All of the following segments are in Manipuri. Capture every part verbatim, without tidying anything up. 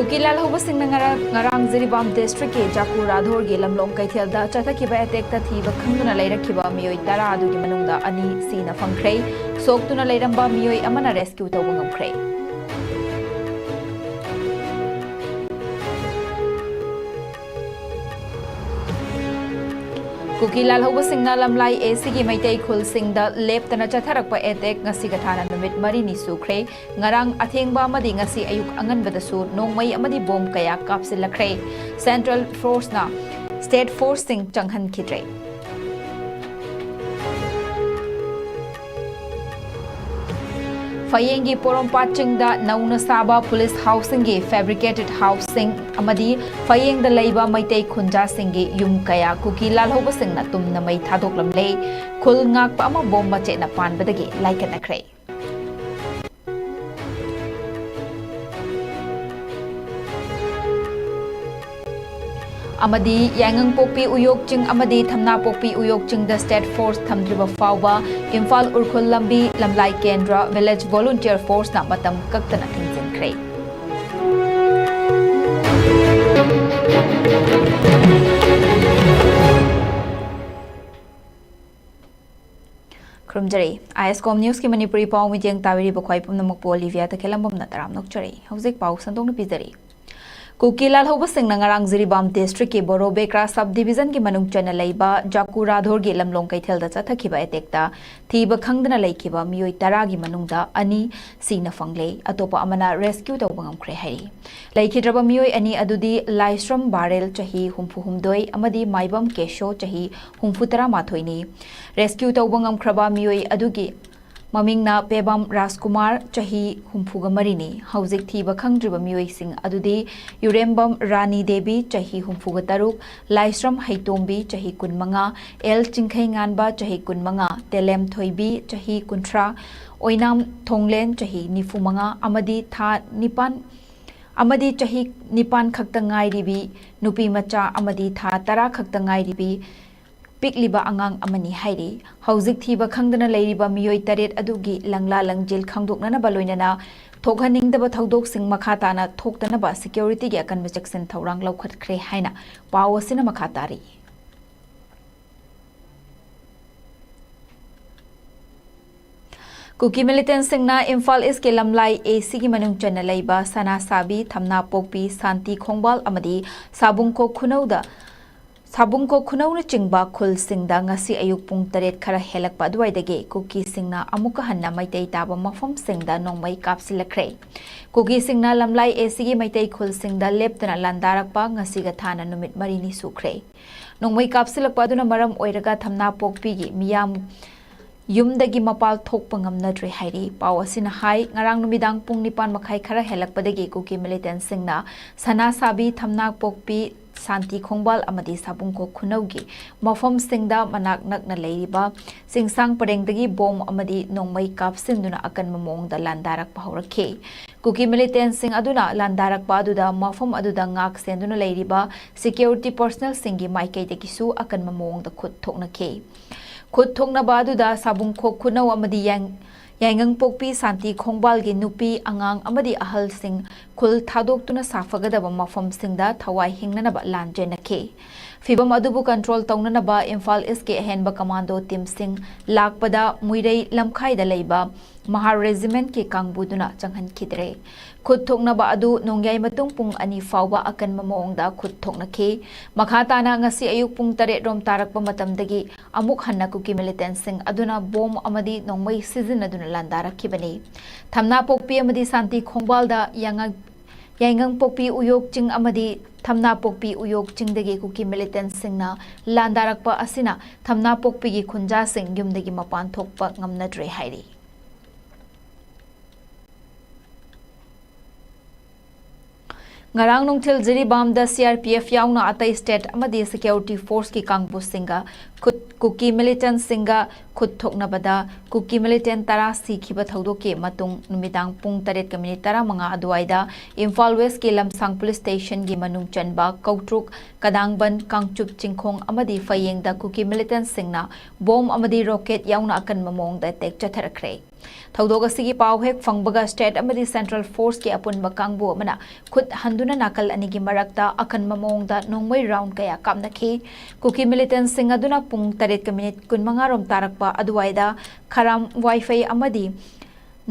ꯀꯨꯀꯤ ꯂꯥꯜꯍꯧꯕꯁꯤꯡꯅ ꯉꯔꯥꯡ ꯉꯔꯥꯡ ꯖꯤꯔꯤꯕꯥꯝ ꯗꯤꯁꯇ꯭ꯔꯤꯛꯀꯤ ꯖꯥꯀꯨ ꯔꯥꯙꯣꯔꯒꯤ ꯂꯝꯂꯣꯡ ꯀꯩꯊꯦꯜꯗ ꯆꯠꯊꯈꯤꯕ ꯑꯦꯇꯦꯛꯇ ꯊꯤꯕ ꯈꯪꯗꯅ ꯂꯩꯔꯛꯈꯤꯕ ꯃꯤꯑꯣꯏ ꯇꯔꯥ ꯑꯗꯨꯒꯤ ꯃꯅꯨꯡꯗ ꯑꯅꯤ ꯁꯤꯅ ꯐꯪꯈ꯭ꯔꯦ꯫ ꯁꯣꯛꯇꯨꯅ ꯂꯩꯔꯝꯕ ꯃꯤꯑꯣꯏ ꯑꯃꯅ ꯔꯦꯁꯀ꯭ꯌꯨ ꯇꯧꯕ ꯉꯝꯈ꯭ꯔꯦ꯫ ꯀꯨꯀꯤ ꯂꯥꯜꯍꯧꯕꯁꯤꯡꯅ ꯂꯝꯂꯥꯏ ꯑꯦꯁꯤꯒꯤ ꯃꯩꯇꯩ ꯈꯨꯜꯁꯤꯡꯗ ꯂꯦꯞꯇꯅ ꯆꯠꯊꯔꯛꯄ ꯑꯦꯇꯦꯛ ꯉꯁꯤꯒ ꯊꯥꯅ ꯅꯨꯃꯤꯠ ꯃꯔꯤꯅꯤ ꯁꯨꯈ꯭ꯔꯦ꯫ ꯉꯔꯥꯡ ꯑꯊꯦꯡꯕ ꯑꯃꯗꯤ ꯉꯁꯤ ꯑꯌꯨꯛ ꯑꯉꯟꯕꯗꯁꯨ ꯅꯣꯡꯃꯩ ꯑꯃꯗꯤ ꯕꯣꯝ ꯀꯌꯥ ꯀꯥꯞꯁꯤꯜꯂꯛꯈ꯭ꯔꯦ꯫ Central ꯐꯣꯔꯁꯅ state ꯐꯣꯔꯁꯁꯤꯡ ꯆꯪꯍꯟꯈꯤꯗ꯭ꯔꯦ꯫ ꯐꯌꯦꯡꯒꯤ ꯄꯣꯔꯣꯝꯄꯥꯠ ꯆꯤꯡꯗ ꯅꯧꯅ ꯁꯥꯕ ꯄꯨꯂꯤꯁ ꯍꯥꯎꯁꯁꯤꯡꯒꯤ ꯐꯦꯕ꯭ꯔꯤꯀꯦꯇꯦꯗ ꯍꯥꯎꯁꯁꯤꯡ ꯑꯃꯗꯤ ꯐꯌꯦꯡꯗ ꯂꯩꯕ ꯃꯩꯇꯩ ꯈꯨꯟꯖꯥꯁꯤꯡꯒꯤ ꯌꯨꯝ ꯀꯌꯥ ꯀꯨꯀꯤ ꯂꯥꯜꯍꯧꯕꯁꯤꯡꯅ ꯇꯨꯝꯅ ꯃꯩ ꯊꯥꯗꯣꯛꯂꯝꯂꯦ꯫ ꯈꯨꯜ ꯉꯥꯛꯄ ꯑꯃ ꯕꯣꯝ ꯃꯆꯦꯠꯅ ꯄꯥꯟꯕꯗꯒꯤ ꯂꯥꯏꯀꯠꯅꯈ꯭ꯔꯦ꯫ ꯑꯃꯗꯤ ꯌꯥꯏꯉꯪꯄꯣꯛꯄꯤ ꯎꯌꯣꯛ ꯆꯤꯡ ꯑꯃꯗꯤ ꯊꯝꯅꯥꯄꯣꯛꯄꯤ ꯎꯌꯣꯛ ꯆꯤꯡꯗ ꯁ꯭ꯇꯦꯠ ꯐꯣꯔꯁ ꯊꯝꯗ꯭ꯔꯤꯕ ꯐꯥꯎꯕ ꯏꯝꯐꯥꯜ ꯎꯔꯈꯨꯜ ꯂꯝꯕꯤ ꯂꯝꯂꯥꯏ ꯀꯦꯟꯗ꯭ꯔ ꯚꯤꯂꯦꯖ ꯚꯣꯂꯨꯟꯇꯤꯌꯔ ꯐꯣꯔꯁꯅ ꯃꯇꯝ ꯀꯛꯇꯅ ꯊꯤꯡꯖꯤꯟꯈ꯭ꯔꯦ꯫ ꯈꯨꯔꯨꯝꯖꯔꯤ꯫ ꯑꯥꯏ ꯑꯦꯁ ꯀꯣꯝ ꯅ꯭ꯌꯨꯁꯀꯤ ꯃꯅꯤꯄꯨꯔꯤ ꯄꯥꯎ ꯃꯤꯠꯌꯦꯡ ꯇꯥꯕꯤꯔꯤꯕ ꯈ꯭ꯋꯥꯏ ꯄꯨꯝꯅꯃꯛꯄꯨ ꯑꯣꯂꯤꯚꯤꯌꯥ ꯇꯈꯦꯂꯝꯕꯝꯅ ꯇꯔꯥꯝꯅ ꯑꯣꯛꯆꯔꯤ꯫ ꯍꯧꯖꯤꯛ ꯄꯥꯎ ꯁꯟꯗꯣꯛꯅ ꯄꯤꯖꯔꯤ꯫ ꯀꯨꯀꯤ ꯂꯥꯜꯍꯧꯕꯁꯤꯡꯅ ꯉꯔꯥꯡ ꯖꯤꯔꯤꯕꯥꯝ ꯗꯤꯁꯇ꯭ꯔꯤꯛꯀꯤ ꯕꯣꯔꯣ ꯕꯦꯀ꯭ꯔꯥ ꯁꯕ ꯗꯤꯕꯤꯖꯟꯒꯤ ꯃꯅꯨꯡ ꯆꯟꯅ ꯂꯩꯕ ꯖꯥꯀꯨ ꯔꯥꯙꯣꯔꯒꯤ ꯂꯝꯂꯣꯡ ꯀꯩꯊꯦꯜꯗ ꯆꯠꯊꯈꯤꯕ ꯑꯦꯇꯦꯛꯇ ꯊꯤꯕ ꯈꯪꯗꯅ ꯂꯩꯈꯤꯕ ꯃꯤꯑꯣꯏ ꯇꯔꯥꯒꯤ ꯃꯅꯨꯡꯗ ꯑꯅꯤ ꯁꯤꯅ ꯐꯪꯂꯦ, ꯑꯇꯣꯞꯄ ꯑꯃꯅ ꯔꯦꯁꯀ꯭ꯌꯨ ꯇꯧꯕ ꯉꯝꯈ꯭ꯔꯦ ꯍꯥꯏꯔꯤ꯫ ꯂꯩꯈꯤꯗ꯭ꯔꯕ ꯃꯤꯑꯣꯏ ꯑꯅꯤ ꯑꯗꯨꯗꯤ ꯂꯥꯏꯁ꯭ꯔꯝ ꯕꯥꯔꯦꯜ, ꯆꯍꯤ ꯍꯨꯝꯐꯨ ꯍꯨꯝꯗꯣꯏ, ꯑꯃꯗꯤ ꯃꯥꯏꯕꯝ ꯀꯦꯁꯣ, ꯆꯍꯤ ꯍꯨꯝꯐꯨ ꯇꯔꯥꯃꯥꯊꯣꯏꯅꯤ꯫ ꯔꯦꯁꯀ꯭ꯌꯨ ꯇꯧꯕ ꯉꯝꯈ꯭ꯔꯕ ꯃꯤꯑꯣꯏ ꯑꯗꯨꯒꯤ ꯃꯃꯤꯡꯅ ꯄꯦꯕꯥꯝ ꯔꯥꯖꯀꯨꯃꯥꯔ, ꯆꯍꯤ ꯍꯨꯝꯐꯨꯒ ꯃꯔꯤꯅꯤ꯫ ꯍꯧꯖꯤꯛ ꯊꯤꯕ ꯈꯪꯗ꯭ꯔꯤꯕ ꯃꯤꯑꯣꯏꯁꯤꯡ ꯑꯗꯨꯗꯤ ꯌꯨꯔꯦꯝꯕꯝ ꯔꯥꯅꯤ ꯗꯦꯕꯤ, ꯆꯍꯤ ꯍꯨꯝꯐꯨꯒ ꯇꯔꯨꯛ, ꯂꯥꯏꯁ꯭ꯔꯝ ꯍꯩꯇꯣꯝꯕꯤ, ꯆꯍꯤ ꯀꯨꯟꯃꯉꯥ, ꯑꯦꯜ ꯆꯤꯡꯈꯩꯉꯥꯟꯕ, ꯆꯍꯤ ꯀꯨꯟꯃꯉꯥ, ꯇꯦꯂꯦꯝ ꯊꯣꯏꯕꯤ, ꯆꯍꯤ ꯀꯨꯟꯊ꯭ꯔꯥ, ꯑꯣꯏꯅꯥꯝ ꯊꯣꯡꯂꯦꯟ, ꯆꯍꯤ ꯅꯤꯐꯨꯃꯉꯥ, ꯑꯃꯗꯤ ꯊꯥ ꯅꯤꯄꯥꯟ, ꯑꯃꯗꯤ ꯆꯍꯤ ꯅꯤꯄꯥꯟ ꯈꯛꯇ ꯉꯥꯏꯔꯤꯕꯤ ꯅꯨꯄꯤ ꯃꯆꯥ ꯑꯃꯗꯤ ꯊꯥ ꯇꯔꯥ ꯈꯛꯇ ꯉꯥꯏꯔꯤꯕꯤ ꯄꯤꯛꯂꯤꯕ ꯑꯉꯥꯡ ꯑꯃꯅꯤ ꯍꯥꯏꯔꯤ꯫ ꯍꯧꯖꯤꯛ ꯊꯤꯕ ꯈꯪꯗꯅ ꯂꯩꯔꯤꯕ ꯃꯤꯑꯣꯏ ꯇꯔꯦꯠ ꯑꯗꯨꯒꯤ ꯂꯪꯂꯥ ꯂꯪꯖꯦꯜ ꯈꯪꯗꯣꯛꯅꯅꯕ ꯂꯣꯏꯅꯅ ꯊꯣꯛꯍꯟꯅꯤꯡꯗꯕ ꯊꯧꯗꯣꯛꯁꯤꯡ ꯃꯈꯥ ꯇꯥꯅ ꯊꯣꯛꯇꯅꯕ ꯁꯦꯀ꯭ꯌꯨꯔꯤꯇꯤꯒꯤ ꯑꯀꯟꯕ ꯆꯦꯛꯁꯤꯟ ꯊꯧꯔꯥꯡ ꯂꯧꯈꯠꯈ꯭ꯔꯦ ꯍꯥꯏꯅ ꯄꯥꯎ ꯑꯁꯤꯅ ꯃꯈꯥ ꯇꯥꯔꯤ꯫ ꯀꯨꯀꯤ ꯃꯤꯂꯤꯇꯦꯟꯁꯤꯡꯅ ꯏꯝꯐꯥꯜ ꯏꯁꯀꯤ ꯂꯝꯂꯥꯏ ꯑꯦ ꯁꯤꯒꯤ ꯃꯅꯨꯡ ꯆꯟꯅ ꯂꯩꯕ ꯁꯅꯥꯁꯥꯕꯤ, ꯊꯝꯅꯥꯄꯣꯛꯄꯤ, ꯁꯥꯟꯇꯤ ꯈꯣꯡꯕꯥꯜ ꯑꯃꯗꯤ ꯁꯥꯕꯨꯡꯈꯣꯛ ꯈꯨꯅꯧꯗ, ꯁꯥꯕꯨꯡꯈꯣꯛ ꯈꯨꯅꯧꯅꯆꯤꯡꯕ ꯈꯨꯜꯁꯤꯡꯗ ꯉꯁꯤ ꯑꯌꯨꯛ ꯄꯨꯡ ꯇꯔꯦꯠ ꯈꯔ ꯍꯦꯜꯂꯛꯄ ꯑꯗꯨꯋꯥꯏꯗꯒꯤ ꯀꯨꯀꯤꯁꯤꯡꯅ ꯑꯃꯨꯛꯀ ꯍꯟꯅ ꯃꯩꯇꯩ ꯇꯥꯕ ꯃꯐꯝꯁꯤꯡꯗ ꯅꯣꯡꯃꯩ ꯀꯥꯞꯁꯤꯜꯂꯛꯈ꯭ꯔꯦ꯫ ꯀꯨꯀꯤꯁꯤꯡꯅ ꯂꯝꯂꯥꯏ ꯑꯦ ꯁꯤꯒꯤ ꯃꯩꯇꯩ ꯈꯨꯜꯁꯤꯡꯗ ꯂꯦꯞꯇꯅ ꯂꯥꯟꯗꯥꯔꯛꯄ ꯉꯁꯤꯒ ꯊꯥꯅ ꯅꯨꯃꯤꯠ ꯃꯔꯤꯅꯤ ꯁꯨꯈ꯭ꯔꯦ꯫ ꯅꯣꯡꯃꯩ ꯀꯥꯞꯁꯤꯜꯂꯛꯄ ꯑꯗꯨꯅ ꯃꯔꯝ ꯑꯣꯏꯔꯒ ꯊꯝꯅꯥꯄꯣꯛꯄꯤꯒꯤ ꯃꯤꯌꯥꯝ ꯌꯨꯝꯗꯒꯤ ꯃꯄꯥꯜ ꯊꯣꯛꯄ ꯉꯝꯅꯗ꯭ꯔꯦ ꯍꯥꯏꯔꯤ꯫ ꯄꯥꯎ ꯑꯁꯤꯅ ꯍꯥꯏ, ꯉꯔꯥꯡ ꯅꯨꯃꯤꯗꯥꯡ ꯄꯨꯡ ꯅꯤꯄꯥꯟ ꯃꯈꯥꯏ ꯈꯔ ꯍꯦꯜꯂꯛꯄꯗꯒꯤ ꯀꯨꯀꯤ ꯃꯤꯂꯤꯇꯦꯟꯁꯤꯡꯅ ꯁꯅꯥꯁꯥꯕꯤ, ꯊꯝꯅꯥꯄꯣꯛꯄꯤ, ꯁꯥꯟꯇꯤ ꯈꯣꯡꯕꯥꯜ ꯑꯃꯗꯤ ꯁꯥꯕꯨꯡꯈꯣꯛ ꯈꯨꯅꯧꯒꯤ ꯃꯐꯝꯁꯤꯡꯗ ꯃꯅꯥꯛ ꯅꯛꯅ ꯂꯩꯔꯤꯕ ꯆꯤꯡꯁꯥꯡ ꯄꯔꯦꯡꯗꯒꯤ ꯕꯣꯝ ꯑꯃꯗꯤ ꯅꯣꯡꯃꯩ ꯀꯥꯞꯁꯤꯟꯗꯨꯅ ꯑꯀꯟꯕ ꯃꯑꯣꯡꯗ ꯂꯥꯟꯗꯥꯔꯛꯄ ꯍꯧꯔꯛꯈꯤ꯫ ꯀꯨꯀꯤ ꯃꯤꯂꯤꯇꯦꯟꯁꯤꯡ ꯑꯗꯨꯅ ꯂꯥꯟꯗꯥꯔꯛꯄ ꯑꯗꯨꯗ ꯃꯐꯝ ꯑꯗꯨꯗ ꯉꯥꯛ ꯁꯦꯟꯗꯨꯅ ꯂꯩꯔꯤꯕ ꯁꯦꯀ꯭ꯌꯨꯔꯤꯇꯤ ꯄꯔꯁꯅꯦꯜꯁꯤꯡꯒꯤ ꯃꯥꯏꯀꯩꯗꯒꯤꯁꯨ ꯑꯀꯟꯕ ꯃꯑꯣꯡꯗ ꯈꯨꯠ ꯊꯣꯛꯅꯈꯤ꯫ ꯈꯨꯠ ꯊꯣꯛꯅꯕ ꯑꯗꯨꯗ ꯁꯥꯕꯨꯡꯈꯣꯛ ꯈꯨꯅꯧ ꯑꯃꯗꯤ ꯌꯥꯏ-, ꯌꯥꯏꯉꯪꯄꯣꯛꯄꯤ ꯁꯥꯟꯇꯤ ꯈꯣꯡꯕꯥꯜꯒꯤ ꯅꯨꯄꯤ, ꯑꯉꯥꯡ ꯑꯃꯗꯤ ꯑꯍꯜꯁꯤꯡ ꯈꯨꯜ ꯊꯥꯗꯣꯛꯇꯨꯅ ꯁꯥꯐꯒꯗꯕ ꯃꯐꯝꯁꯤꯡꯗ ꯊꯋꯥꯏ ꯍꯤꯡꯅꯅꯕ ꯂꯥꯟꯖꯦꯟꯅꯈꯤ꯫ ꯐꯤꯚꯝ ꯑꯗꯨꯕꯨ ꯀꯟꯇ꯭ꯔꯣꯜ ꯇꯧꯅꯅꯕ ꯏꯝꯐꯥꯜ ꯏꯁꯀꯤ ꯑꯍꯦꯟꯕ ꯀꯃꯥꯟꯗꯣ ꯇꯤꯝꯁꯤꯡ ꯂꯥꯛꯄꯗ ꯃꯨꯏꯔꯩ ꯂꯝꯈꯥꯏꯗ ꯂꯩꯕ ꯃꯍꯥꯔ ꯔꯦꯖꯤꯃꯦꯟꯠꯀꯤ ꯀꯥꯡꯕꯨꯗꯨꯅ ꯆꯪꯍꯟꯈꯤꯗ꯭ꯔꯦ꯫ ꯈꯨꯠ ꯊꯣꯛꯅꯕ ꯑꯗꯨ ꯅꯣꯡꯌꯥꯏ ꯃꯇꯨꯡ ꯄꯨꯡ ꯑꯅꯤ ꯐꯥꯎꯕ ꯑꯀꯟꯕ ꯃꯑꯣꯡꯗ ꯈꯨꯠ ꯊꯣꯛꯅꯈꯤ꯫ ꯃꯈꯥ ꯇꯥꯅ ꯉꯁꯤ ꯑꯌꯨꯛ ꯄꯨꯡ ꯇꯔꯦꯠ ꯔꯣꯝ ꯇꯥꯔꯛꯄ ꯃꯇꯝꯗꯒꯤ ꯑꯃꯨꯛ ꯍꯟꯅ ꯀꯨꯀꯤ ꯃꯤꯂꯤꯇꯦꯟꯁꯤꯡ ꯑꯗꯨꯅ ꯕꯣꯝ ꯑꯃꯗꯤ ꯅꯣꯡꯃꯩ ꯁꯤꯖꯤꯟꯅꯗꯨꯅ ꯂꯥꯟꯗꯥꯔꯛꯈꯤꯕꯅꯤ꯫ ꯊꯝꯅꯥꯄꯣꯛꯄꯤ ꯑꯃꯗꯤ ꯁꯥꯟꯇꯤ ꯈꯣꯡꯕꯥꯜꯗ ꯌꯥꯉ-, ꯌꯥꯏꯉꯪꯄꯣꯛꯄꯤ ꯎꯌꯣꯛ ꯆꯤꯡ ꯑꯃꯗꯤ ꯊꯝꯅꯥꯄꯣꯛꯄꯤ ꯎꯌꯣꯛ ꯆꯤꯡꯗꯒꯤ ꯀꯨꯀꯤ ꯃꯤꯂꯤꯇꯦꯟꯁꯤꯡꯅ ꯂꯥꯟꯗꯥꯔꯛꯄ ꯑꯁꯤꯅ ꯊꯝꯅꯥꯄꯣꯛꯄꯤꯒꯤ ꯈꯨꯟꯖꯥꯁꯤꯡ ꯌꯨꯝꯗꯒꯤ ꯃꯄꯥꯟ ꯊꯣꯛꯄ ꯉꯝꯅꯗ꯭ꯔꯦ ꯍꯥꯏꯔꯤ꯫ ꯉꯔꯥꯡ ꯅꯨꯡꯊꯤꯜ ꯖꯤꯔꯤꯕꯥꯝꯗ ꯁꯤ ꯑꯥꯔ ꯄꯤ ꯑꯦꯐ ꯌꯥꯎꯅ ꯑꯇꯩ ꯁ꯭ꯇꯦꯠ ꯑꯃꯗꯤ ꯁꯦꯀ꯭ꯌꯨꯔꯤꯇꯤ ꯐꯣꯔꯁꯀꯤ ꯀꯥꯡꯕꯨꯁꯤꯡꯒ ꯈꯨꯠ-, ꯀꯨꯀꯤ ꯃꯤꯂꯤꯇꯦꯟꯁꯤꯡꯒ ꯈꯨꯠ ꯊꯣꯛꯅꯕꯗ ꯀꯨꯀꯤ ꯃꯤꯂꯤꯇꯦꯟ ꯇꯔꯥ ꯁꯤꯈꯤꯕ ꯊꯧꯗꯣꯛꯀꯤ ꯃꯇꯨꯡ ꯅꯨꯃꯤꯗꯥꯡ ꯄꯨꯡ ꯇꯔꯦꯠꯀ ꯃꯤꯅꯤꯠ ꯇꯔꯥꯃꯉꯥ ꯑꯗꯨꯋꯥꯏꯗ ꯏꯝꯐꯥꯜ ꯋꯦꯁꯀꯤ ꯂꯝꯁꯥꯡ ꯄꯨꯂꯤꯁ ꯁ꯭ꯇꯦꯁꯟꯒꯤ ꯃꯅꯨꯡ ꯆꯟꯕ ꯀꯧꯇ꯭ꯔꯨꯛ, ꯀꯗꯥꯡꯕꯟ, ꯀꯥꯡꯆꯨꯞ ꯆꯤꯡꯈꯣꯡ ꯑꯃꯗꯤ ꯐꯌꯦꯡꯗ ꯀꯨꯀꯤ ꯃꯤꯂꯤꯇꯦꯟꯁꯤꯡꯅ ꯕꯣꯝ ꯑꯃꯗꯤ ꯔꯣꯀꯦꯠ ꯌꯥꯎꯅ ꯑꯀꯟꯕ ꯃꯑꯣꯡꯗ ꯑꯦꯇꯦꯛ ꯆꯠꯊꯔꯛꯈ꯭ꯔꯦ꯫ ꯊꯧꯗꯣꯛ ꯑꯁꯤꯒꯤ ꯄꯥꯎ ꯍꯦꯛ ꯐꯪꯕꯒ state ꯑꯃꯗꯤ central forceꯀꯤ ꯑꯄꯨꯟꯕ ꯀꯥꯡꯕꯨ ꯑꯃꯅ ꯈꯨꯠ ꯍꯟꯗꯨꯅ ꯅꯥꯀꯜ ꯑꯅꯤꯒꯤ ꯃꯔꯛꯇ ꯑꯀꯟꯕ ꯃꯑꯣꯡꯗ ꯅꯣꯡꯃꯩ round ꯀꯌꯥ ꯀꯥꯞꯅꯈꯤ꯫ ꯀꯨꯀꯤ militantꯁꯤꯡ ꯑꯗꯨꯅ ꯄꯨꯡ ꯇꯔꯦꯠꯀ minute ꯀꯨꯟꯃꯉꯥ ꯔꯣꯝ ꯇꯥꯔꯛꯄ ꯑꯗꯨꯋꯥꯏꯗ ꯈꯔꯥꯝ ꯋꯥꯏꯐꯩ ꯑꯃꯗꯤ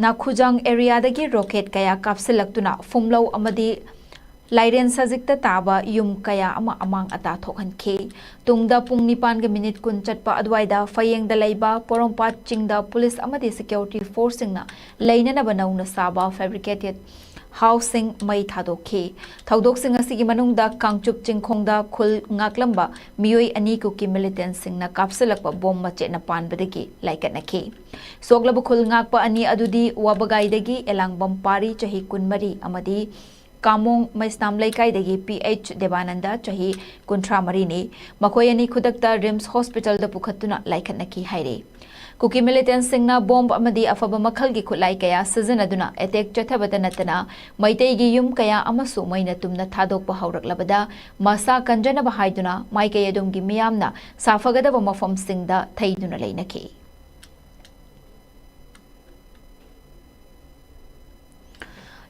ꯅꯥꯈꯨꯖꯥꯡ areaꯗꯒꯤ rocket ꯀꯌꯥ ꯀꯥꯞꯁꯤꯜꯂꯛꯇꯨꯅ ꯐꯨꯝꯂꯧ ꯑꯃꯗꯤ ꯂꯥꯏꯔꯦꯟ ꯁꯖꯤꯛꯇ ꯇꯥꯕ ꯌꯨꯝ ꯀꯌꯥ ꯑꯃ ꯑꯃꯥꯡ ꯑꯇꯥ ꯊꯣꯛꯍꯟꯈꯤ꯫ ꯇꯨꯡꯗ ꯄꯨꯡ ꯅꯤꯄꯥꯟꯒ minute ꯀꯨꯟ ꯆꯠꯄ ꯑꯗꯨꯋꯥꯏꯗ ꯐꯌꯦꯡꯗ ꯂꯩꯕ ꯄꯣꯔꯣꯝꯄꯥꯠ ꯆꯤꯡꯗ police ꯑꯃꯗꯤ security forceꯁꯤꯡꯅ ꯂꯩꯅꯅꯕ ꯅꯧꯅ ꯁꯥꯕ fabricated houseꯁꯤꯡ ꯃꯩ ꯊꯥꯗꯣꯛꯈꯤ꯫ ꯊꯧꯗꯣꯛꯁꯤꯡ ꯑꯁꯤꯒꯤ ꯃꯅꯨꯡꯗ ꯀꯥꯡꯆꯨꯞ ꯆꯤꯡꯈꯣꯡꯗ ꯈꯨꯜ ꯉꯥꯛꯂꯝꯕ ꯃꯤꯑꯣꯏ ꯑꯅꯤ ꯀꯨꯀꯤ militantꯁꯤꯡꯅ ꯀꯥꯞꯁꯤꯜꯂꯛꯄ bomb ꯃꯆꯦꯠꯅ ꯄꯥꯟꯕꯗꯒꯤ ꯂꯥꯏꯀꯠꯅꯈꯤ꯫ ꯁꯣꯛꯂꯕ ꯈꯨꯜ ꯉꯥꯛꯄ ꯑꯅꯤ ꯑꯗꯨꯗꯤ ꯋꯥꯕꯒꯥꯏꯗꯒꯤ ꯑꯦꯂꯥꯡꯕꯝ ꯄꯥꯔꯤ ꯆꯍꯤ ꯀꯨꯟꯃꯔꯤ ꯑꯃꯗꯤ ꯀꯥꯃꯣꯡ ꯃꯩꯁꯅꯥꯝ ꯂꯩꯀꯥꯏꯗꯒꯤ ꯄꯤ ꯑꯩꯆ ꯗꯦꯕꯥꯅꯟꯗ ꯆꯍꯤ ꯀꯨꯟꯊ꯭ꯔꯥ ꯃꯔꯤꯅꯤ꯫ ꯃꯈꯣꯏ ꯑꯅꯤ ꯈꯨꯗꯛꯇ RIMS hospitalꯗ ꯄꯨꯈꯠꯇꯨꯅ ꯂꯥꯏꯀꯠꯅꯈꯤ ꯍꯥꯏꯔꯤ꯫ ꯀꯨꯀꯤ militantꯁꯤꯡꯅ bomb ꯑꯃꯗꯤ ꯑꯐꯕ ꯃꯈꯜꯒꯤ ꯈꯨꯠꯂꯥꯏ ꯀꯌꯥ ꯁꯤꯖꯤꯟꯅꯗꯨꯅ attack ꯆꯠꯊꯕꯇ ꯅꯠꯇꯅ ꯃꯩꯇꯩꯒꯤ ꯌꯨꯝ ꯀꯌꯥ ꯑꯃꯁꯨ ꯃꯩꯅ ꯇꯨꯝꯅ ꯊꯥꯗꯣꯛꯄ ꯍꯧꯔꯛꯂꯕꯗ ꯃꯁꯥ ꯀꯟꯖꯅꯕ ꯍꯥꯏꯗꯨꯅ ꯃꯥꯏꯀꯩ ꯑꯗꯨꯝꯒꯤ ꯃꯤꯌꯥꯝꯅ ꯁꯥꯐꯒꯗꯕ ꯃꯐꯝꯁꯤꯡꯗ ꯊꯩꯗꯨꯅ ꯂꯩꯅꯈꯤ꯫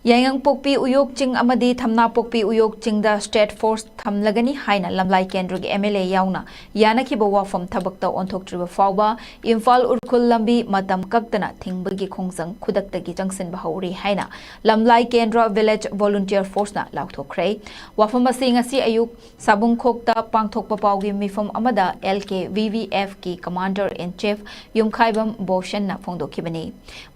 ꯌꯥꯏꯉꯪꯄꯣꯛꯄꯤ ꯎꯌꯣꯛ ꯆꯤꯡ ꯑꯃꯗꯤ ꯊꯝꯅꯥꯄꯣꯛꯄꯤ ꯎꯌꯣꯛ ꯆꯤꯡꯗ state force ꯊꯝꯂꯒꯅꯤ ꯍꯥꯏꯅ ꯂꯝꯂꯥꯏ ꯀꯦꯟꯗ꯭ꯔꯒꯤ MLA ꯌꯥꯎꯅ ꯌꯥꯅꯈꯤꯕ ꯋꯥꯐꯝ ꯊꯕꯛꯇ ꯑꯣꯟꯊꯣꯛꯇ꯭ꯔꯤꯕ ꯐꯥꯎꯕ ꯏꯝꯐꯥꯜ ꯎꯈ꯭ꯔꯨꯜ ꯂꯝꯕꯤ ꯃꯇꯝ ꯀꯛꯇꯅ ꯊꯤꯡꯕꯒꯤ ꯈꯣꯡꯖꯪ ꯈꯨꯗꯛꯇꯒꯤ ꯆꯪꯁꯤꯟꯕ ꯍꯧꯔꯤ ꯍꯥꯏꯅ ꯂꯝꯂꯥꯏ ꯀꯦꯟꯗ꯭ꯔ village volunteer forceꯅ ꯂꯥꯎꯊꯣꯛꯈ꯭ꯔꯦ꯫ ꯋꯥꯐꯝ ꯑꯁꯤ ꯉꯁꯤ ꯑꯌꯨꯛ ꯁꯥꯕꯨꯡꯈꯣꯛꯇ ꯄꯥꯡꯊꯣꯛꯄ ꯄꯥꯎꯒꯤ ꯃꯤꯐꯝ ꯑꯃꯗ LKVVFꯀꯤ commander in chief ꯌꯨꯝꯈꯥꯏꯕꯝ ꯕꯣꯁꯟꯅ ꯐꯣꯡꯗꯣꯛꯈꯤꯕꯅꯤ꯫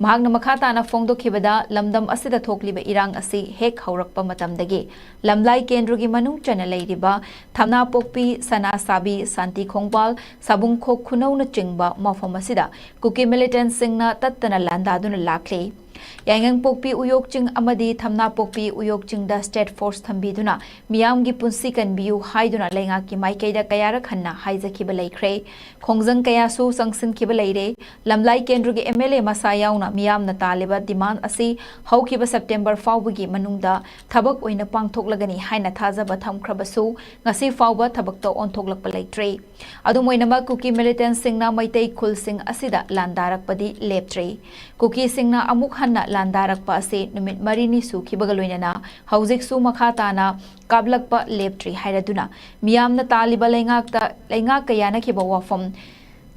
ꯃꯍꯥꯛꯅ ꯃꯈꯥ ꯇꯥꯅ ꯐꯣꯡꯗꯣꯛꯈꯤꯕꯗ, ꯂꯝꯗꯝ ꯑꯁꯤꯗ ꯊꯣꯛꯂꯤꯕ ꯏꯔꯥꯡ ꯑꯁꯤ ꯍꯦꯛ ꯍꯧꯔꯛꯄ ꯃꯇꯝꯗꯒꯤ ꯂꯝꯂꯥꯏ ꯀꯦꯟꯗ꯭ꯔꯒꯤ ꯃꯅꯨꯡ ꯆꯟꯅ ꯂꯩꯔꯤꯕ ꯊꯝꯅꯥꯄꯣꯛꯄꯤ, ꯁꯅꯥꯁꯥꯕꯤ, ꯁꯥꯟꯇꯤ ꯈꯣꯡꯕꯥꯜ, ꯁꯥꯕꯨꯡꯈꯣꯛ ꯈꯨꯅꯧꯅꯆꯤꯡꯕ ꯃꯐꯝ ꯑꯁꯤꯗ ꯀꯨꯀꯤ militantꯁꯤꯡꯅ ꯇꯠꯇꯅ ꯂꯥꯟꯗꯥꯗꯨꯅ ꯂꯥꯛꯂꯤ꯫ ꯌꯥꯏꯉꯪꯄꯣꯛꯄꯤ ꯎꯌꯣꯛ ꯆꯤꯡ ꯑꯃꯗꯤ ꯊꯝꯅꯥꯄꯣꯛꯄꯤ ꯎꯌꯣꯛ ꯆꯤꯡꯗ state force ꯊꯝꯕꯤꯗꯨꯅ ꯃꯤꯌꯥꯝꯒꯤ ꯄꯨꯟꯁꯤ ꯀꯟꯕꯤꯌꯨ ꯍꯥꯏꯗꯨꯅ ꯂꯩꯉꯥꯛꯀꯤ ꯃꯥꯏꯀꯩꯗ ꯀꯌꯥꯔꯛ ꯍꯟꯅ ꯍꯥꯏꯖꯈꯤꯕ ꯂꯩꯈ꯭ꯔꯦ꯫ ꯈꯣꯡꯖꯪ ꯀꯌꯥꯁꯨ ꯆꯪꯁꯤꯟꯈꯤꯕ ꯂꯩꯔꯦ꯫ ꯂꯝꯂꯥꯏ ꯀꯦꯟꯗ꯭ꯔꯒꯤ M L A ꯃꯁꯥ ꯌꯥꯎꯅ ꯃꯤꯌꯥꯝꯅ ꯇꯥꯜꯂꯤꯕ demand ꯑꯁꯤ ꯍꯧꯈꯤꯕ September ꯐꯥꯎꯕꯒꯤ ꯃꯅꯨꯡꯗ ꯊꯕꯛ ꯑꯣꯏꯅ ꯄꯥꯡꯊꯣꯛꯂꯒꯅꯤ ꯍꯥꯏꯅ ꯊꯥꯖꯕ ꯊꯝꯈ꯭ꯔꯕꯁꯨ, ꯉꯁꯤ ꯐꯥꯎꯕ ꯊꯕꯛꯇ ꯑꯣꯟꯊꯣꯛꯂꯛꯄ ꯂꯩꯇ꯭ꯔꯤ꯫ ꯑꯗꯨꯝ ꯑꯣꯏꯅꯃꯛ, ꯀꯨꯀꯤ militantꯁꯤꯡꯅ ꯃꯩꯇꯩ ꯈꯨꯜꯁꯤꯡ ꯑꯁꯤꯗ ꯂꯥꯟꯗꯥꯔꯛꯄꯗꯤ ꯂꯦꯞꯇ꯭ꯔꯤ꯫ ꯀꯨꯀꯤꯁꯤꯡꯅ ꯑꯃꯨꯛ ꯍꯟꯅ ꯂꯥꯟꯗꯥꯔꯛꯄ ꯑꯁꯤ ꯅꯨꯃꯤꯠ ꯃꯔꯤꯅꯤ ꯁꯨꯈꯤꯕꯒ ꯂꯣꯏꯅꯅ ꯍꯧꯖꯤꯛꯁꯨ ꯃꯈꯥ ꯇꯥꯅ ꯀꯥꯞꯂꯛꯄ ꯂꯦꯞꯇ꯭ꯔꯤ ꯍꯥꯏꯔꯗꯨꯅ, ꯃꯤꯌꯥꯝꯅ ꯇꯥꯜꯂꯤꯕ ꯂꯩꯉꯥꯛꯇ, ꯂꯩꯉꯥꯛꯀ ꯌꯥꯅꯈꯤꯕ ꯋꯥꯐꯝ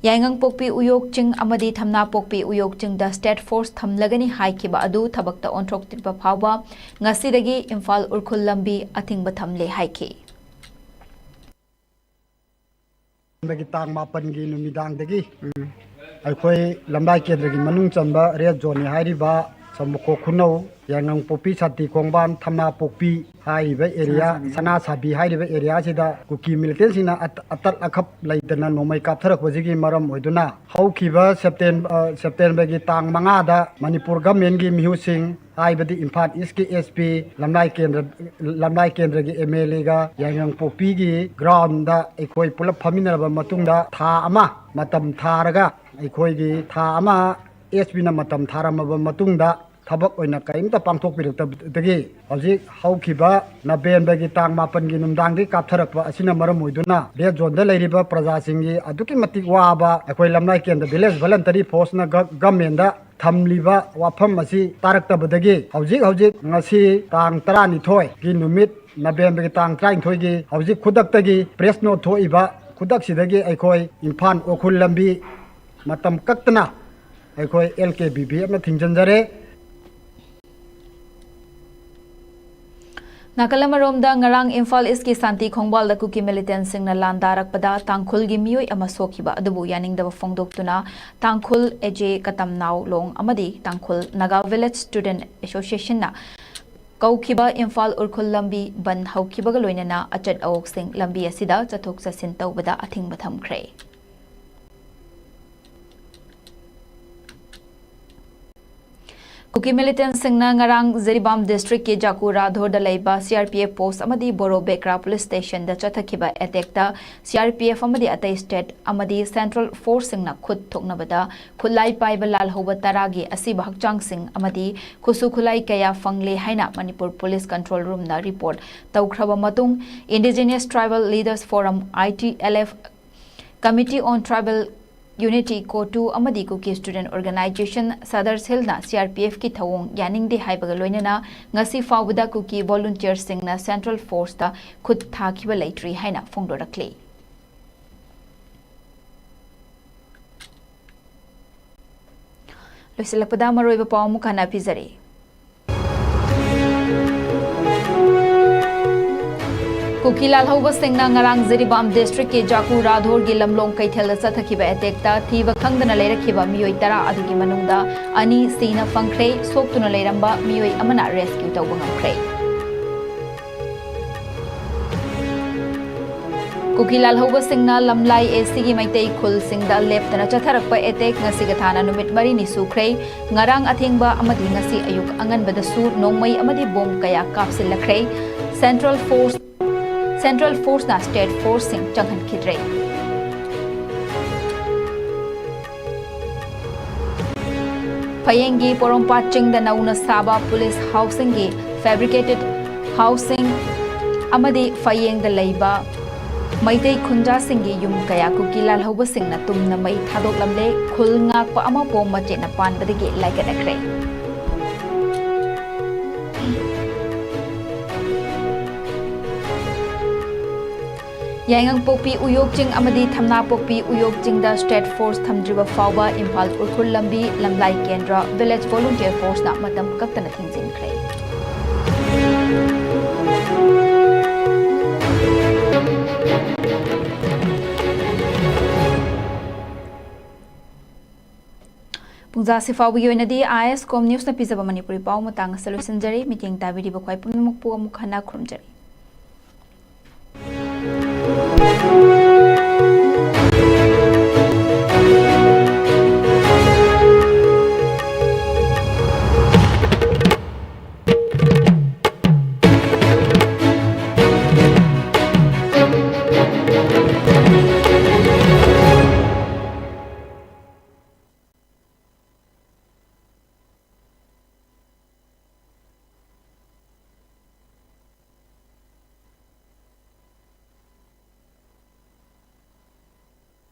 ꯌꯥꯏꯉꯪꯄꯣꯛꯄꯤ ꯎꯌꯣꯛ ꯆꯤꯡ ꯑꯃꯗꯤ ꯊꯝꯅꯥꯄꯣꯛꯄꯤ ꯎꯌꯣꯛ ꯆꯤꯡꯗ state force ꯊꯝꯂꯒꯅꯤ ꯍꯥꯏꯈꯤꯕ ꯑꯗꯨ ꯊꯕꯛꯇ ꯑꯣꯟꯊꯣꯛꯇ꯭ꯔꯤꯕ ꯐꯥꯎꯕ ꯉꯁꯤꯗꯒꯤ ꯏꯝꯐꯥꯜ ꯎꯔꯈꯨꯜ ꯂꯝꯕꯤ ꯑꯊꯤꯡꯕ ꯊꯝꯂꯦ ꯍꯥꯏꯈꯤ꯫ ꯍꯟꯗꯛꯀꯤ ꯇꯥꯡ ꯃꯥꯄꯟꯒꯤ ꯅꯨꯃꯤꯗꯥꯡꯗꯒꯤ ꯑꯩꯈꯣꯏ ꯂꯝꯂꯥꯏ ꯀꯦꯟꯗ꯭ꯔꯒꯤ ꯃꯅꯨꯡ ꯆꯟꯕ red zoneꯅꯤ ꯍꯥꯏꯔꯤꯕ ꯁꯃꯨꯈꯣꯛ ꯈꯨꯅꯧ, ꯌꯥꯏꯉꯪꯄꯣꯛꯄꯤ, ꯁꯥꯟꯇꯤ ꯈꯣꯡꯕꯥꯟ, ꯊꯝꯅꯥꯄꯣꯛꯄꯤ ꯍꯥꯏꯔꯤꯕ area, ꯁꯅꯥꯁꯥꯕꯤ ꯍꯥꯏꯔꯤꯕ areaꯁꯤꯗ ꯀꯨꯀꯤ militantꯁꯤꯡꯅ ꯑꯇꯠ ꯑꯀꯞ ꯂꯩꯇꯅ ꯅꯣꯡꯃꯩ ꯀꯥꯞꯊꯔꯛꯄꯁꯤꯒꯤ ꯃꯔꯝ ꯑꯣꯏꯗꯨꯅ ꯍꯧꯈꯤꯕ September, Septemberꯒꯤ ꯇꯥꯡ ꯃꯉꯥꯗ ꯃꯅꯤꯄꯨꯔ governmentꯀꯤ ꯃꯤꯍꯨꯠꯁꯤꯡ ꯍꯥꯏꯕꯗꯤ ꯏꯝꯐꯥꯜ Eastꯀꯤ SP, ꯂꯝꯂꯥꯏ ꯀꯦꯟꯗ꯭ꯔ, ꯂꯝꯂꯥꯏ ꯀꯦꯟꯗ꯭ꯔꯒꯤ MLAꯒ ꯌꯥꯏꯉꯪꯄꯣꯛꯄꯤꯒꯤ groundꯗ ꯑꯩꯈꯣꯏ ꯄꯨꯂꯞ ꯐꯝꯃꯤꯟꯅꯔꯕ ꯃꯇꯨꯡꯗ ꯊꯥ ꯑꯃ ꯃꯇꯝ ꯊꯥꯔꯒ ꯑꯩꯈꯣꯏꯒꯤ ꯊꯥ ꯑꯃ SPꯅ ꯃꯇꯝ ꯊꯥꯔꯝꯃꯕ ꯃꯇꯨꯡꯗ ꯊꯕꯛ ꯑꯣꯏꯅ ꯀꯔꯤꯝꯇ ꯄꯥꯡꯊꯣꯛꯄꯤꯔꯛꯇꯕꯗꯒꯤ ꯍꯧꯖꯤꯛ ꯍꯧꯈꯤꯕ Novemberꯒꯤ ꯇꯥꯡ ꯃꯥꯄꯟꯒꯤ ꯅꯨꯡꯗꯥꯡꯗꯒꯤ ꯀꯥꯞꯊꯔꯛꯄ ꯑꯁꯤꯅ ꯃꯔꯝ ꯑꯣꯏꯗꯨꯅ red zoneꯗ ꯂꯩꯔꯤꯕ ꯄ꯭ꯔꯖꯥꯁꯤꯡꯒꯤ ꯑꯗꯨꯛꯀꯤ ꯃꯇꯤꯛ ꯋꯥꯕ ꯑꯩꯈꯣꯏ ꯂꯝꯂꯥꯏ ꯀꯦꯟꯗ꯭ꯔ Village Volunteer Forceꯅ ꯒ-, governmentꯗ ꯊꯝꯂꯤꯕ ꯋꯥꯐꯝ ꯑꯁꯤ ꯇꯥꯔꯛꯇꯕꯗꯒꯤ ꯍꯧꯖꯤꯛ ꯍꯧꯖꯤꯛ ꯉꯁꯤ ꯇꯥꯡ ꯇꯔꯥꯅꯤꯊꯣꯏꯒꯤ ꯅꯨꯃꯤꯠ Novemberꯒꯤ ꯇꯥꯡ ꯇꯔꯥꯅꯤꯊꯣꯏꯒꯤ ꯍꯧꯖꯤꯛ ꯈꯨꯗꯛꯇꯒꯤ press note ꯊꯣꯛꯏꯕ ꯈꯨꯗꯛꯁꯤꯗꯒꯤ ꯑꯩꯈꯣꯏ ꯏꯝꯐꯥꯜ ꯎꯈ꯭ꯔꯨꯜ ꯂꯝꯕꯤ ꯃꯇꯝ ꯀꯛꯇꯅ ꯑꯩꯈꯣꯏ LKVVFꯅ ꯊꯤꯡꯖꯤꯟꯖꯔꯦ꯫ ꯅꯥꯀꯜ ꯑꯃꯔꯣꯝꯗ, ꯉꯔꯥꯡ ꯏꯝꯐꯥꯜ Eastꯀꯤ ꯁꯥꯟꯇꯤ ꯈꯣꯡꯕꯥꯜꯗ ꯀꯨꯀꯤ militantꯁꯤꯡꯅ ꯂꯥꯟꯗꯥꯔꯛꯄꯗ ꯇꯥꯡꯈꯨꯜꯒꯤ ꯃꯤꯑꯣꯏ ꯑꯃ ꯁꯣꯛꯈꯤꯕ ꯑꯗꯨꯕꯨ ꯌꯥꯅꯤꯡꯗꯕ ꯐꯣꯡꯗꯣꯛꯇꯨꯅ ꯇꯥꯡꯈꯨꯜ ꯑꯦꯖꯦ ꯀꯇꯝꯅꯥꯎ ꯂꯣꯡ ꯑꯃꯗꯤ ꯇꯥꯡꯈꯨꯜ Naga Village Student Associationꯅ ꯀꯧꯈꯤꯕ Imphal Ukhrul ꯂꯝꯕꯤ ꯕꯟꯗ ꯍꯧꯈꯤꯕꯒ ꯂꯣꯏꯅꯅ ꯑꯆꯠ ꯑꯋꯣꯛꯁꯤꯡ ꯂꯝꯕꯤ ꯑꯁꯤꯗ ꯆꯠꯊꯣꯛ ꯆꯠꯁꯤꯟ ꯇꯧꯕꯗ ꯑꯊꯤꯡꯕ ꯊꯝꯈ꯭ꯔꯦ꯫ ꯀꯤ militantꯁꯤꯡꯅ ꯉꯔꯥꯡ ꯖꯤꯔꯤꯕꯥꯝ districtꯀꯤ ꯖꯥꯀꯨ ꯔꯥꯙꯣꯔꯗ ꯂꯩꯕ CRPF post ꯑꯃꯗꯤ ꯕꯣꯔꯣ ꯕꯦꯀ꯭ꯔꯥ police stationꯗ ꯆꯠꯊꯈꯤꯕ attackꯇ CRPF ꯑꯃꯗꯤ ꯑꯇꯩ state ꯑꯃꯗꯤ central forceꯁꯤꯡꯅ ꯈꯨꯠ ꯊꯣꯛꯅꯕꯗ ꯈꯨꯠꯂꯥꯏ ꯄꯥꯏꯕ ꯂꯥꯜꯍꯧꯕ ꯇꯔꯥꯒꯤ ꯑꯁꯤꯕ ꯍꯛꯆꯥꯡꯁꯤꯡ ꯑꯃꯗꯤ ꯈꯨꯠꯁꯨ ꯈꯨꯠꯂꯥꯏ ꯀꯌꯥ ꯐꯪꯂꯦ ꯍꯥꯏꯅ ꯃꯅꯤꯄꯨꯔ police control roomꯅ report ꯇꯧꯈ꯭ꯔꯕ ꯃꯇꯨꯡ, Indigenous Tribal Leaders Forum, ITLF, Committee on Tribal Unity, CoTU ꯑꯃꯗꯤ Kuki Student Organisation, ꯁꯗꯔ ꯁꯤꯜꯅ CRPFꯀꯤ ꯊꯧꯑꯣꯡ ꯌꯥꯅꯤꯡꯗꯦ ꯍꯥꯏꯕꯒ ꯂꯣꯏꯅꯅ ꯉꯁꯤ ꯐꯥꯎꯕꯗ ꯀꯨꯀꯤ volunteerꯁꯤꯡꯅ central forceꯇ ꯈꯨꯠ ꯊꯥꯈꯤꯕ ꯂꯩꯇ꯭ꯔꯤ ꯍꯥꯏꯅ ꯐꯣꯡꯗꯣꯔꯛꯂꯤ꯫ ꯂꯣꯏꯁꯤꯜꯂꯛꯄꯗ ꯃꯔꯨꯑꯣꯏꯕ ꯄꯥꯎ ꯑꯃꯨꯛ ꯍꯟꯅ ꯄꯤꯖꯔꯤ꯫ ꯀꯨꯀꯤ ꯂꯥꯜꯍꯧꯕꯁꯤꯡꯅ ꯉꯔꯥꯡ ꯖꯤꯔꯤꯕꯥꯝ districtꯀꯤ ꯖꯥꯀꯨ ꯔꯥꯙꯣꯔꯒꯤ ꯂꯝꯂꯣꯡ ꯀꯩꯊꯦꯜꯗ ꯆꯠꯊꯈꯤꯕ attackꯇ ꯊꯤꯕ ꯈꯪꯗꯅ ꯂꯩꯔꯛꯈꯤꯕ ꯃꯤꯑꯣꯏ ꯇꯔꯥ ꯑꯗꯨꯒꯤ ꯃꯅꯨꯡꯗ ꯑꯅꯤ ꯁꯤꯅ ꯐꯪꯈ꯭ꯔꯦ, ꯁꯣꯛꯇꯨꯅ ꯂꯩꯔꯝꯕ ꯃꯤꯑꯣꯏ ꯑꯃꯅ rescue ꯇꯧꯕ ꯉꯝꯈ꯭ꯔꯦ꯫ ꯀꯨꯀꯤ ꯂꯥꯜꯍꯧꯕꯁꯤꯡꯅ ꯂꯝꯂꯥꯏ ACꯒꯤ ꯃꯩꯇꯩ ꯈꯨꯜꯁꯤꯡꯗ ꯂꯦꯞꯇꯅ ꯆꯠꯊꯔꯛꯄ attack ꯉꯁꯤꯒ ꯊꯥꯅ ꯅꯨꯃꯤꯠ ꯃꯔꯤꯅꯤ ꯁꯨꯈ꯭ꯔꯦ꯫ ꯉꯔꯥꯡ ꯑꯊꯦꯡꯕ ꯑꯃꯗꯤ ꯉꯁꯤ ꯑꯌꯨꯛ ꯑꯉꯟꯕꯗꯁꯨ ꯅꯣꯡꯃꯩ ꯑꯃꯗꯤ bomb ꯀꯌꯥ ꯀꯥꯞꯁꯤꯜꯂꯛꯈ꯭ꯔꯦ꯫ Central Force, Central Forceꯅ state forceꯁꯤꯡ ꯆꯪꯍꯟꯈꯤꯗ꯭ꯔꯦ꯫ ꯐꯌꯦꯡꯒꯤ ꯄꯣꯔꯣꯝꯄꯥꯠ ꯆꯤꯡꯗ ꯅꯧꯅ ꯁꯥꯕ police housingꯒꯤ fabricated housing ꯑꯃꯗꯤ ꯐꯌꯦꯡꯗ ꯂꯩꯕ ꯃꯩꯇꯩ ꯈꯨꯟꯖꯥꯁꯤꯡꯒꯤ ꯌꯨꯝ ꯀꯌꯥ ꯀꯨꯀꯤ ꯂꯥꯜꯍꯧꯕꯁꯤꯡꯅ ꯇꯨꯝꯅ ꯃꯩ ꯊꯥꯗꯣꯛꯂꯝꯂꯦ꯫ ꯈꯨꯜ ꯉꯥꯛꯄ ꯑꯃ bomb ꯃꯆꯦꯠꯅ ꯄꯥꯟꯕꯗꯒꯤ ꯂꯥꯏꯀꯠꯅꯈ꯭ꯔꯦ꯫ ꯌꯥꯏꯉꯪꯄꯣꯛꯄꯤ ꯎꯌꯣꯛ ꯆꯤꯡ ꯑꯃꯗꯤ ꯊꯝꯅꯥꯄꯣꯛꯄꯤ ꯎꯌꯣꯛ ꯆꯤꯡꯗ state force ꯊꯝꯗ꯭ꯔꯤꯕ ꯐꯥꯎꯕ ꯏꯝꯐꯥꯜ ꯎꯔꯈꯨꯜ ꯂꯝꯕꯤ ꯂꯝꯂꯥꯏ ꯀꯦꯟꯗ꯭ꯔ Village Volunteer Forceꯅ ꯃꯇꯝ ꯀꯛꯇꯅ ꯊꯤꯡꯖꯤꯟꯈ꯭ꯔꯦ꯫ ꯄꯨꯡꯖꯥꯁꯤ ꯐꯥꯎꯕꯒꯤ ꯑꯣꯏꯅꯗꯤ ISCOM Newsꯅ ꯄꯤꯖꯕ ꯃꯅꯤꯄꯨꯔꯤ ꯄꯥꯎ ꯃꯇꯥꯡ ꯑꯁꯤꯗ ꯂꯣꯏꯁꯤꯟꯖꯔꯦ꯫ ꯃꯤꯠꯌꯦꯡ ꯇꯥꯕꯤꯔꯤꯕ ꯈ꯭ꯋꯥꯏ ꯄꯨꯝꯅꯃꯛꯄꯨ ꯑꯃꯨꯛ ꯍꯟꯅ ꯈꯨꯔꯨꯝꯖꯔꯤ꯫